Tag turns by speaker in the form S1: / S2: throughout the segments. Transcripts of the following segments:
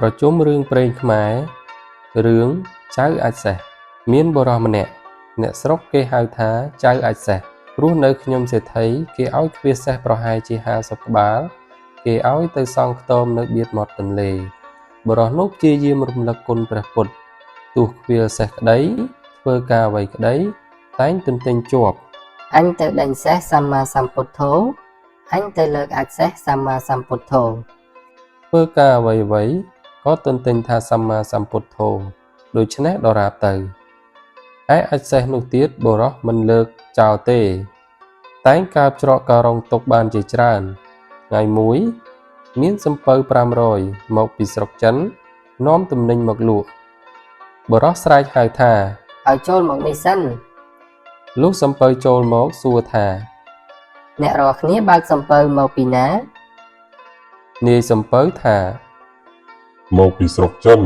S1: ប្រជុំរឿងព្រេងខ្មែររឿងចៅអាចសេះមានបុរសម្នាក់អ្នកស្រុកគេហៅថាចៅអាចសេះព្រោះនៅខ្ញុំសេដ្ឋីគេឲ្យឃ្វាលសេះប្រហែលជា50ក្បាលគេឲ្យទៅសង់ខ្ទមនៅបៀតមាត់ទន្លេបុរសនោះព្យាយាមរំលឹកគុណព្រះពុទ្ធទោះឃ្វាលសេះក្តីធ្វើការអ្វីក្តីតែងទន្ទិញជាប់
S2: អញទៅដេញសេះសម្មាសម្ពុទ្ធោអញទៅលើកអាចសេះសម្មាសម្ពុទ្ធោ
S1: ធ្វើការអ្វីៗក៏ទន្ទិញថាសម្មាសម្ពុទ្ធោដូច្នេះដរាបទៅឯអាចសេះនោះទៀតបុរសមិនលើកចោលទេ តែងកើបច្រកការងទុកបានជាច្រើនថ្ងៃមួយ មានសំពៅ500មកពីស្រុកចិននាំទំនិញមកលក់បុរសស្រែកហៅថា
S2: ឲ្យចូលមកនេះសិន
S1: លុះសំពៅចូលមកសួរថា
S2: អ្នករាល់គ្នាបើកសំពៅមកពីណា
S1: នាយសំពៅថា
S3: មកពីស្រុកចិន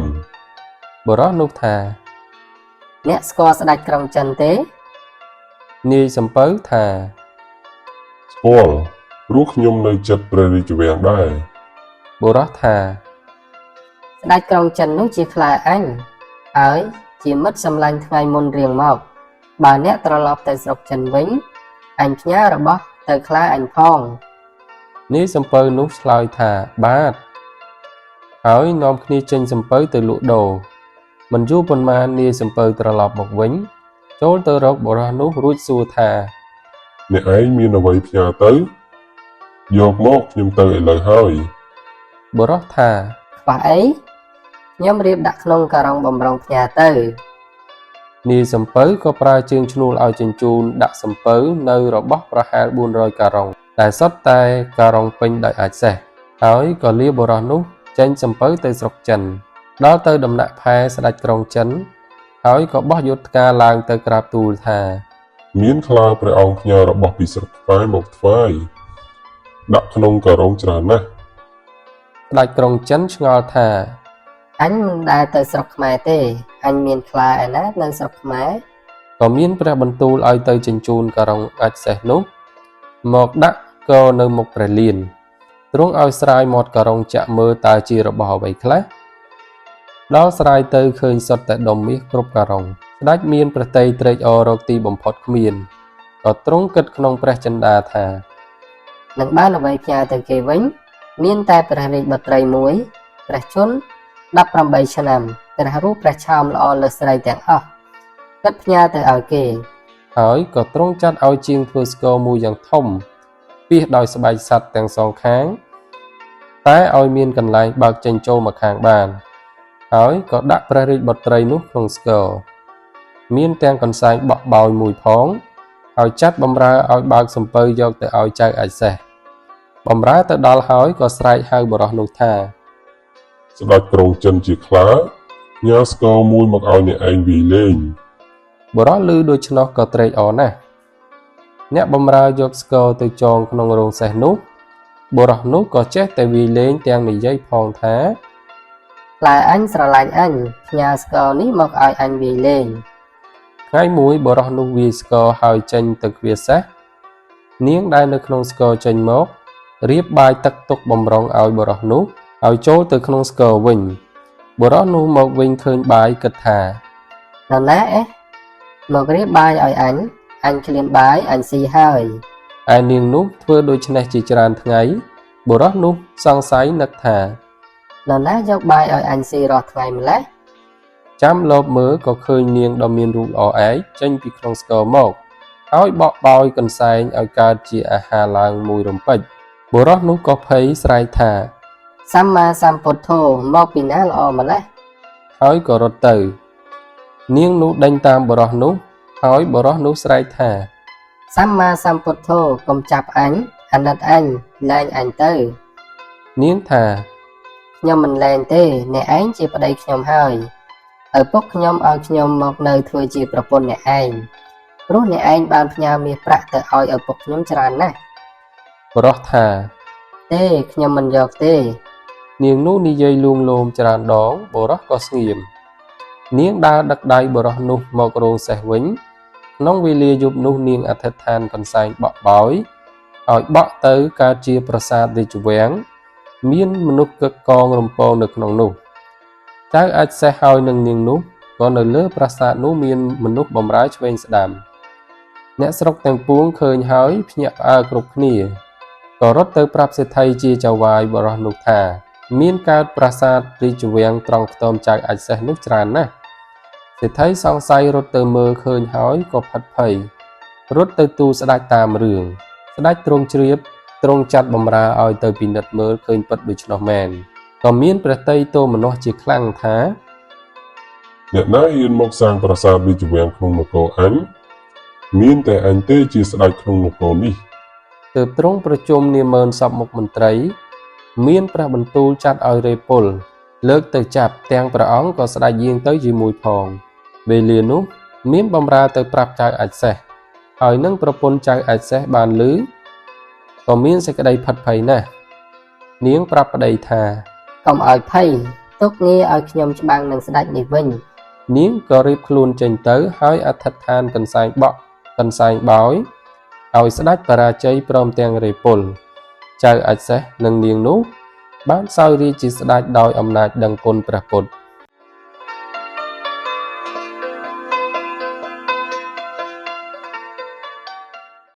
S1: បុរសនោះថា
S2: អ្នកស្គាល់ស្ដេចក្រុងចិនទេ
S1: នាយសំពៅថា
S3: ស្គាល់ព្រោះខ្ញុំនៅចិត្តព្រះរាជវាំងដែរ
S1: បុរសថា
S2: ស្ដេចក្រុងចិននោះជាខ្លាអញហើយជាមិត្តសម្លាញ់ថ្ងៃមុនរៀងមកបើអ្នកត្រឡប់ទៅស្រុកចិនវិញអញផ្ញើរបស់ទៅខ្លាអញផង
S1: នាយសំពៅនោះឆ្លើយថាបាទហើយនាំគ្នាចេញសំពៅទៅលក់ដូរមិនយូរប៉ុន្មាននាយសំពៅត្រឡប់មកវិញ ចូលទៅរកបុរសនោះរួចសួរថា
S3: អ្នកឯងមានអ្វីផ្ញើទៅយកមកខ្ញុំទៅឥឡូវហើយ
S1: បុរសថា
S2: ខ្វះអីខ្ញុំរៀបដាក់ក្នុងការុងបំរុងផ្ញើទៅ
S1: នាយសំពៅក៏ប្រើជើងឈ្នួលឲ្យជញ្ជូនដាក់សំពៅនៅរបស់ប្រហែល400ការុងដែលសុទ្ធតែការុងពេញដោយអាចសេះហើយក៏លាបុរសនោះចេញសំពៅទៅស្រុកចិនដល់ទៅដំណាក់ផែស្ដេចក្រុងចិនហើយក៏បោះយុទ្ធការឡើងទៅក្រាបទូលថា
S3: មានខ្លាព្រះអង្គផ្ញើរបស់ពីស្រុកខ្មែរមកថ្វាយដាក់ក្នុងការុងច្រើនណាស់
S1: ស្ដេចក្រុងចិនឆ្ងល់ថា
S2: អញមិនដែលទៅស្រុកខ្មែរទេអញមានខ្លាឯណានៅស្រុកខ្មែរ
S1: ក៏មានព្រះបន្ទូលឲ្យទៅជញ្ជូនការុងអាចសេះនោះមកដាក់ក៏នៅមុខព្រះលានទ្រង់ឲ្យស្រាយមាត់ការុងចាក់មើលតើជារបស់អ្វីខ្លះដល់ស្រាយទៅឃើញសុទ្ធតែដុំមាសគ្រប់ការុងស្ដេចមានព្រះទ័យត្រេកអររកទីបំផុតគ្មានក៏ទ្រង់គិតក្នុងព្រះចិន្តាថា
S2: នឹងបានអ្វីផ្ញើទៅគេវិញ មានតែព្រះរាជបុត្រីមួយព្រះជន្ម18ឆ្នាំព្រះរូបព្រះឆោមល្អលើសស្រីទាំងអស់គិតផ្ញើទៅឲ្យគេ
S1: ហើយក៏ទ្រង់ចាត់ឲ្យជាងធ្វើស្គរមួយយ៉ាងធំពាសដោយស្បែកសត្វទាំងសងខាងតែឲ្យមានកន្លែងបើកចេញចូលមកខាងបានហើយក៏ដាក់ព្រះរាជបុត្រីនោះក្នុងស្គរមានទាំងកន្សែងបក់បោយមួយផងហើយចាត់បំរើឲ្យបើកសំពៅយកទៅឲ្យចៅអាចសេះបំរើទៅដល់ហើយក៏ស្រែកហៅបុរសនោះថា
S3: ស្ដេចក្រុងចិនជាខ្លាផ្ញើស្គរមួយមកឲ្យអ្នកឯងវាយលេង
S1: បុរសឮដូច្នោះក៏ត្រេកអរណាស់អ្នកបំរើយកស្គរទៅចងក្នុងរោងសេះនោះបុរសនោះក៏ចេះតែវាយលេងទាំងនិយាយផងថា
S2: ខ្លាអញស្រឡាញ់អញផ្ញើស្គរនេះមកឲ្យអញវាយលេង
S1: ថ្ងៃមួយបុរសនោះវាយស្គរហើយចេញទៅឃ្វាលសេះនាងដែលនៅក្នុងស្គរចេញមករៀបបាយទឹកទុកបំរុងឲ្យបុរសនោះឲ្យចូលទៅក្នុងស្គរវិញបុរសនោះមកវិញឃើញបាយគិតថា
S2: នរណាអេមករៀបបាយឲ្យអញអញឃ្លានបាយអញស៊ីហើយ
S1: ឯនាងនោះធ្វើដូច្នេះជាច្រើនថ្ងៃបុរសនោះសង្ស័យនឹកថា
S2: នរណាយកបាយឲ្យអញស៊ីរាល់ថ្ងៃម្ល៉េះ
S1: ចាំលបមើលក៏ឃើញនាងដ៏មានរូបល្អឯកចេញពីក្នុងស្គរមកហើយបក់បោយកន្សែងឲ្យកើតជាអាហារឡើងមួយរំពេចបុរសនោះក៏ភ័យស្រែកថា
S2: សម្មាសម្ពុទ្ធោមកពីណាល្អម្ល៉េះ
S1: ហើយក៏រត់ទៅ នាងនោះដេញតាមបុរសនោះហើយបុរសនោះស្រែកថា
S2: សម្មាសម្ពុទ្ធោកុំចាប់អញអាណិតអញលែងអញទៅ
S1: នាងថា
S2: ខ្ញុំមិនលែងទេអ្នកឯងជាប្តីខ្ញុំហើយឪពុកខ្ញុំឲ្យខ្ញុំមកនៅធ្វើជាប្រពន្ធអ្នកឯងព្រោះអ្នកឯងបានផ្ញើមាសប្រាក់ទៅឲ្យឪពុកខ្ញុំច្រើនណាស់
S1: បុរសថា
S2: ទេខ្ញុំមិនយកទេ
S1: នាងនោះនិយាយលួងលោមច្រើនដងបុរសក៏ស្ងៀមនាងដើរដឹកដៃបុរសនោះមករោងសេះវិញក្នុងវេលាយប់នោះនាងអធិដ្ឋានកន្សែងបក់បោយឲ្យបក់ទៅកើតជាប្រាសាទរាជវាំងមានមនុស្សកឹកកងរំពងនៅក្នុងនោះ ចៅអាចសេះហើយនឹងនាងនោះក៏នៅលើប្រាសាទនោះមានមនុស្សបំរើឆ្វេងស្ដាំអ្នកស្រុកទាំងពួងឃើញហើយភ្ញាក់ផ្អើលគ្រប់គ្នាក៏រត់ទៅប្រាប់សេដ្ឋីជាចៅហ្វាយបុរសនោះថាមានកើតប្រាសាទរាជវាំងត្រង់ខ្ទមចៅអាចសេះនោះច្រើនណាស់សេដ្ឋីសង្ស័យរត់ទៅមើលឃើញហើយក៏ផិតភ័យរត់ទៅទូលស្ដេចតាមរឿងស្ដេចទ្រង់ជ្រាបទ្រង់ចាត់បំរើឲ្យទៅពិនិត្យមើលឃើញពិតដូច្នោះមែនក៏មានព្រះទ័យទោមនស្សជាខ្លាំងថា
S3: អ្នកណាហ៊ានមកសាងប្រាសាទរាជវាំងក្នុងនគរអញមានតែអញទេជាស្ដេចក្នុងនគរនេះ
S1: ទើបទ្រង់ប្រជុំនាម៉ឺនសពមុខមន្ត្រី មានព្រះបន្ទូលចាត់ឲ្យរេពល លើកទៅចាប់ទាំងព្រះអង្គក៏ស្ដេចយាងទៅជាមួយផងវេលានោះមានបំរើទៅប្រាប់ចៅអាចសេះហើយនឹងប្រពន្ធចៅអាចសេះបានឮក៏មានសេចក្តីផិតភ័យណាស់នាងប្រាប់ប្តីថា
S2: កុំឲ្យភ័យទុកងារឲ្យខ្ញុំច្បាំងនឹងស្ដេចនេះវិញ
S1: នាងក៏រៀបខ្លួនចេញទៅហើយអធិដ្ឋានកន្សែងបក់កន្សែងបោយឲ្យស្ដេចបរាជ័យព្រមទាំងរេពល ចៅអាចសេះនិងនាងនោះបានសោយរាជជាស្ដេចដោយអំណាចដឹងគុណព្រះពុទ្ធ។